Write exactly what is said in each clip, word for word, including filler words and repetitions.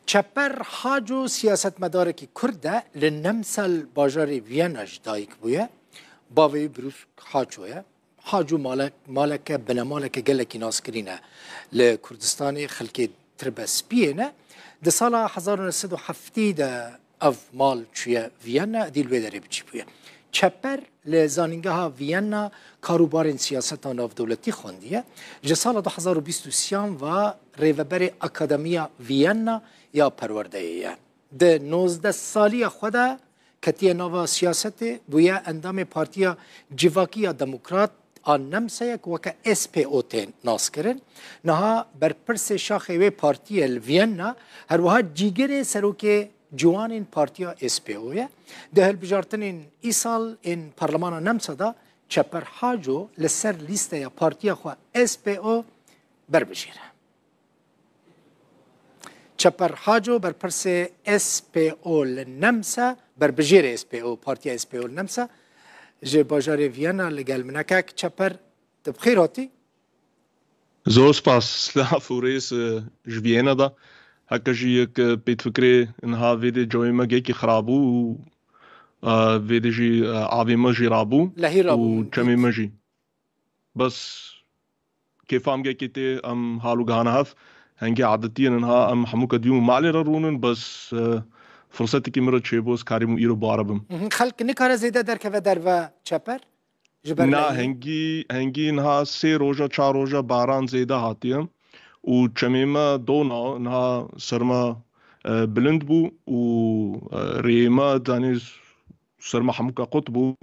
Çeper Haco siyasetmedarekî Kurd e, li Nemsel bajarê Viyana ji dayik bûye. Bavê wî Brûsk Haco ye. Haco malek, maleke, binemaleke gelekî naskirîn e li Kurdistanê, xelkê tirbe spiyê ne. Di sala hezar û neh sed û heftê de ev mal çûye Viyana, dî li wê derê biçî bûye. Çeper li Zanîngeha Viyana karûbarên siyaseta navdewletî xwendiye. Ji sala du hezar û bîst û sê ve rêveberê Akademiya Viyana ya Perwerdeyê ye. Di nozdeh saliya xwe de ketiye nava siyasetê, bûye endamê Partiya Civakî ya Demokrat a Nemsayê ku weke S P O tên naskirin. Niha berpirsê şaxê wê partiyê li Viyana, her wiha cîgirê serokê ciwanên Partiya S P O ye. Di hilbijartinên îsal ên Parlemana Nemsa de Çeper Haco li ser lîsteya partiya xwe S P O berbijêr e. Çeper Haco, berpirsê S P O li Nemsa, berbijêrê S P O, partiya S P O li Nemsa, ji bajarê Viyana li gel min e. Kek Çeper, tu bi xêr hatî? Zor spas, silav û rêz, e, ji Viyana de. Heke jî yek, e, pêtfikrê niha vê dê cewê me gelekî xirab bû û, e, vê dê jî, e, avê me jî rabû Lehî rabû û min çemê dît. me jî. Bes kêfa em gelekî tê, em hal û gihane hev. Hengê adetî ye niha em hemû kediyû malê re rûnin, bes, e, firsetekî min re çêbû, ez karîbûm îro bi we re bim. Mhm. Xelk nikare zêde derkeve derve Çeper? Ji ber Na, lehî? hengî, hengî niha sê roja, çar roja baran zêde hatiye û çemê me dona niha ser me, e, bilind bû û, e, rêyê me danê ser me hemûka qut bû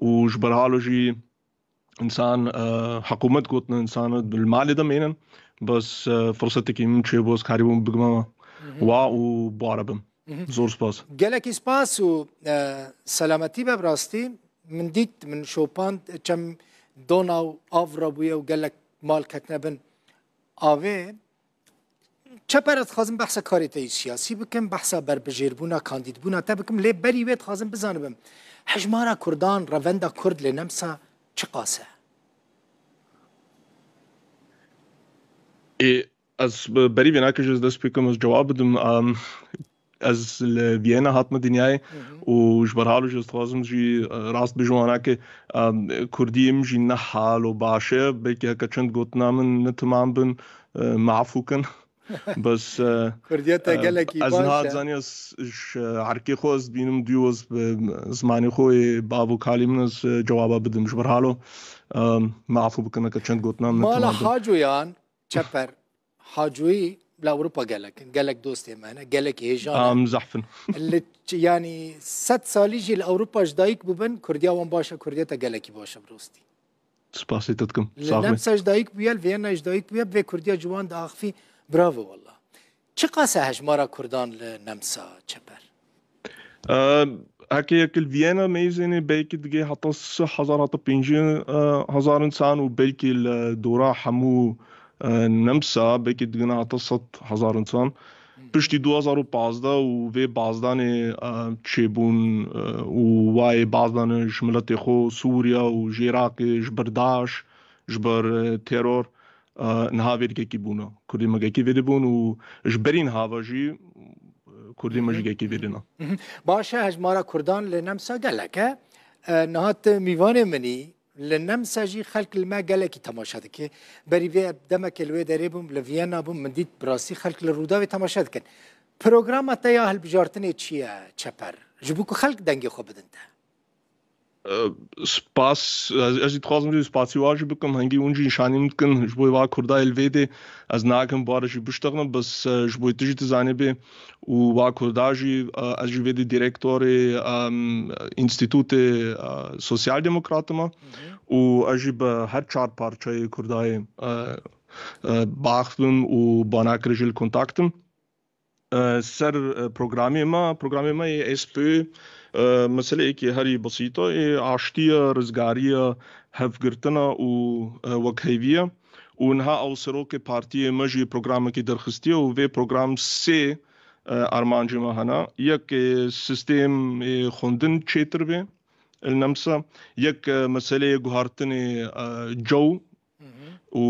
û ji ber halo jî însan, e, hikûmet gotin însan li malê de mênin. Bes, e, firsetekî min çêbû, ez karîbûm bigime Mhm. wa û bi we re bim. Mhm. Zor spas. Gelekî spas û, e, selametî be bi rastî. Min dît, min şopand, çem dona û av rabûye û gelek mal ketine bin avê. Çeper, ez dixwazim behsa karê te yî siyasî bikim, behsa berbijêrbûna, kandîdbûna te bikim, lê berî wê dixwazim bizanibim, hejmara kurdan, revenda kurd li Nemsa çiqas e? Ê, ez bi-, berî vê nake ji ez dest pê kim, ez cewab bidim. Em, ez li Viyana hatime dinyayê Hı hı. û ji ber halo jî ez dixwazim jî, e, rast bêjim wana ke, em, kurdiyê min jî ne halo baş e. Belkî heke çend gotina min ne timam bin, e, me efû kin. Bes, e, Kurdiya te e, gelekî ez baş niha e. zanî ez ji erkê xwe ez dibînim dû ez bi zimanê xwe ê bav û kalê min ez, e, cewaba bidim. Ji ber halo, e, me efû bikin heke çend gotina min ne Mala timam bin. Hacoyan, Çeper, Hacoyî li Ewropa gelek in. Gelek dostê me hene, gelekî hêja ne. Em zehf in. Li ç-, yanî sed salî jî li Ewropa ji dayik bûbin, Kurdiya wan baş e, Kurdiya te gelekî baş e bi rastî. Spasê te dikim. Li Sax be. Nemsa ji dayik bûye, li Viyana ji dayik bûye, bi vê Kurdiya ciwan diaxifî. Bravo walla. Çiqas e hejmara kurdan li Nemsa, Çeper? E, heke yek li Viyana meyzênê belkî digê heta sih hezar, heta pêncî hezar însan û belkî li dora hemû, e, Nemsa belkî digine heta sed hezar însan. Piştî du hezar û pazdeh û vê bazdanê, e, çêbûn, e, û wayê bazdane ji miletê xwe Sûriya û ji Iraqê, ji ber DAIŞ, ji ber, e, teror, e, niha vê digekî bûne. Kurdê me gelekî vê dibûn û ji berî niha ve jî, e, Kurdê me jî gelekî vê dine. Mhm. Baş e, hejmara kurdan li Nemsa gelek e. E, niha tu mîvanê min î, li Nemsa jî xelk li me gelekî temaşe dike. Berî vê demekê li wê derê bûm, li Viyana bûm, min dît bi rastî xelk li Rûdawê temaşe dikin. Programa te ya hilbijartinê çi ye, Çeper? Ji bo ku xelk dengê xwe bidin te. E, spas, ez, ez jî dixwazim jî spasî wan jî bikim. Hingî hûn jî nîşanî min dikin. Ji bo wa Kurda li vê dê ez nakim bi wan re jî biştexnim, bes, e, ji bo tu jî tu zanî bê û wa Kurda jî, e, ez jî vê dê direktorê, em, Înstîtûtê, e, Sosyal Demokrat im û ez jî bi her çar parçeyê Kurdayê, e, e, baxivim û banakirê jî li kontaktim. E, ser, e, programê me, programê me yê S P, e, meseleyekî herî besît e, yê aştî ye, rizgarî ye, hevgirtina û, e, wekhevî ye. Û niha ew serokê partiyê me jî programekî derxistiye û vê program sê, e, armancê me hene. Yek, e, sîstemê xwendin çêtir bê li Nemsa. Yek, e, meseleyê guhartinê, e, cew Hı hı. û,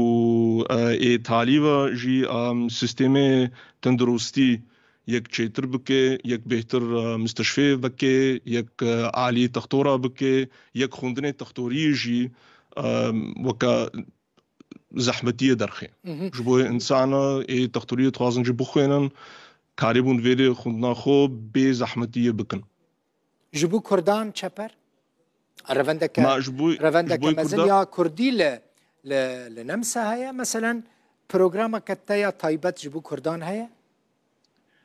e, ê talî ve jî, em, sîstemê tenduristî yek çêtir bike, yek bêhtir, e, misteşfê veke, yek, e, alî textora bike, yek xwendinê textoriyê jî, e, weke zehmetiyê derxê. Mhm. Ji bo insana ê textoriyê dixwazin jî bixwênin, karîbûn vê rê xwendina xwe bê zehmetiyê bikin. Ji bo Kurdan çeper? Revendeke, Ma ji bo, revendeke ji bo mezin Kurda ya Kurdî li, li, li Nemsa heye? Meselen, programeke te ya taybet ji bo Kurdan heye?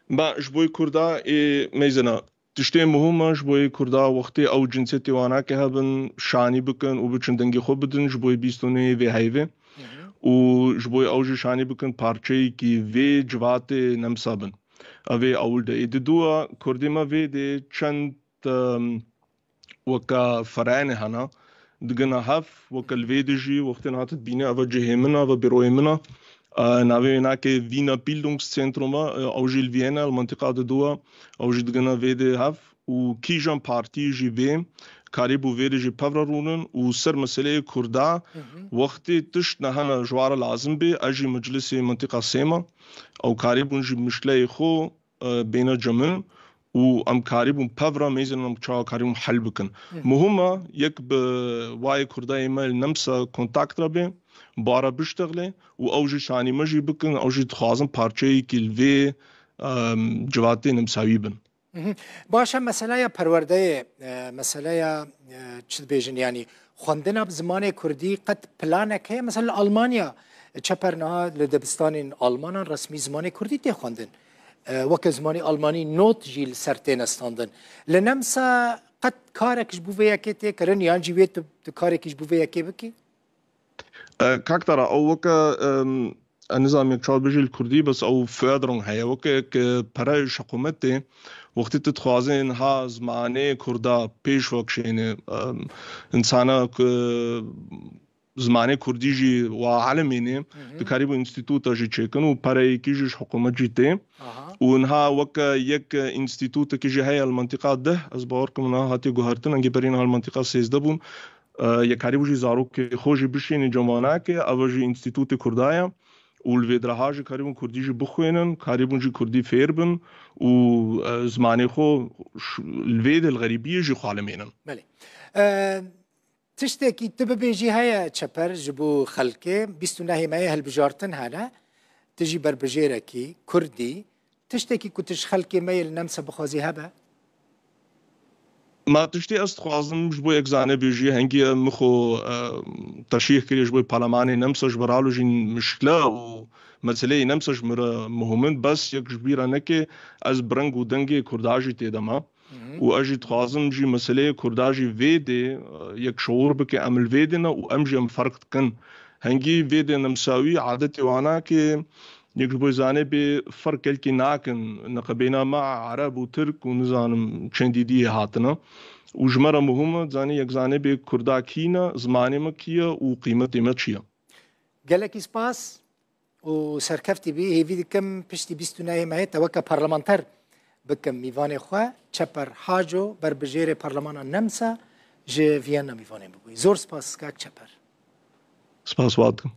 Ma ji bo Kurda ê meyzena. Tiştê muhim e ji bo Kurda wextê ew cinsiyetê wana ke hebin, şanî bikin û biçin dengê xwe bidin, ji bo bîstonê vê heyvê. Mhm. Û ji bo ew jî şanî bikin parçeyekî vê civatê Nemsa bin. Ev ê ewil de. Ê diduwa Kurdê me vê dê çend, em, weke ferayene hene, digina hev, weke li vê de jî wextên hate dibîne, eve cihê min e, eve bîroyê min e. E, navê wê nake Wiener Bildungszentrum e, e, ew jî li Viyene, li mintiqa diduwa, ew jî digina vê de hev. Û kîjan partî jî vê, karîbû vê de jî pevra rûnin û ser meseleyê Kurda, Mhm. wextê tişt nehene ji wara lazim bê, ez jî meclisê mintiqa sê me, ew karîbûn jî mişkileyê xwe, e, bêne cem min û em karîbûn pevra mêzin em çawa karîbûn hel bikin. Hı. Muhim e, yek bi wayê Kurdayê me li Nemsa kontakt re bê, bara biştexlê û ew jî şanî me jî bikin, ew jî dixwazin parçeyekî li vê, em, civatê Nemsawî bin. Mhm. Baş e, meseleya perwerdeyê, e, meseleya, e, çi dibêjin, yanî xwendina bi zimanê kurdî qet planek heye? Mesela li Almanya, e, çeper niha li dibistanên Almanan resmî zimanê kurdî tê xwendin. E, weke zimanê almanî not jî li ser têne standin. Li Nemsa qet karek ji bo vê yekê tê kirin, yan jî wê tu, tu karekî ji bo vê yekê bikî? E, Kak Tara, ew weke, em, ez nizanim yek çawa bêjî li kurdî, bes ew Förderung heye. Weke yek, e, pere ji hikûmetê, wextê tu dixwazê niha zimanê kurda pêş ve kişênê, em, insana ku zimanê kurdî jî wa elimênê, Hı hı. dikarî bi înstîtuta jî çêkin û pereyekî jî ji hikûmet jî tê. Aha. Û niha weke yek, e, înstîtutekî jî heye li mintiqa deh, ez bawer kim niha hatiye guhertin, engê berî niha li mintiqa sêzdeh bûn. E, yek karîbû jî zarokê xwe jî bişînî cem wana ke, ev jî înstîtûtê Kurda ye û li vê diraha jî karîbûn kurdî jî bixwînin, karîbûn jî kurdî fêr bin û, e, zimanê xwe ş-, li vê de li xerîbiyê jî xwe alimênin. Belê. E, tiştekî tu bibêjî heye çeper ji bo xelkê, bîst û nehê meyê hilbijartin hene, tu jî berbijêrekî kurdî, tiştekî ku tu ji xelkê me yê li Nemse bixwazî hebe? Ma tiştê ez dixwazim ji bo yek zane bêjî, hengî min xwe, e, teşîh kiriye ji bo parlemanê Nemsa, ji bo ralo jî mişkile û meseleyê Nemsa ji min re muhim in, bes yek ji bîra neke ez bi reng û dengê Kurda jî tê de me. Mhm. Û ez jî dixwazim jî meseleyê Kurda jî vê dê, e, yek şour bike, em li vê dê ne û em jî em ferq dikin. Hengî vê dê Nemsawî adetê wana ke Yek ji bo zanê bê ferq gelkî nakin, neqebêna me Ereb û Tirk û nizanim çendî diyê hatine. Û ji me re muhim e, zanî yek zanê bê Kurda kî ne, zimanê me kî ye û qîmetê me çi ye. Gelekî spas û serkeftî bî. Hêvî dikim piştî bîst û nehê mehê te weke parlamenter bikim mîvanê xwe. Çeper Haco, berbijêrê Parlemana Nemsa, ji Viyana mîvanê bibûyî. Zor spas kak Çeper. Spas wa dikim.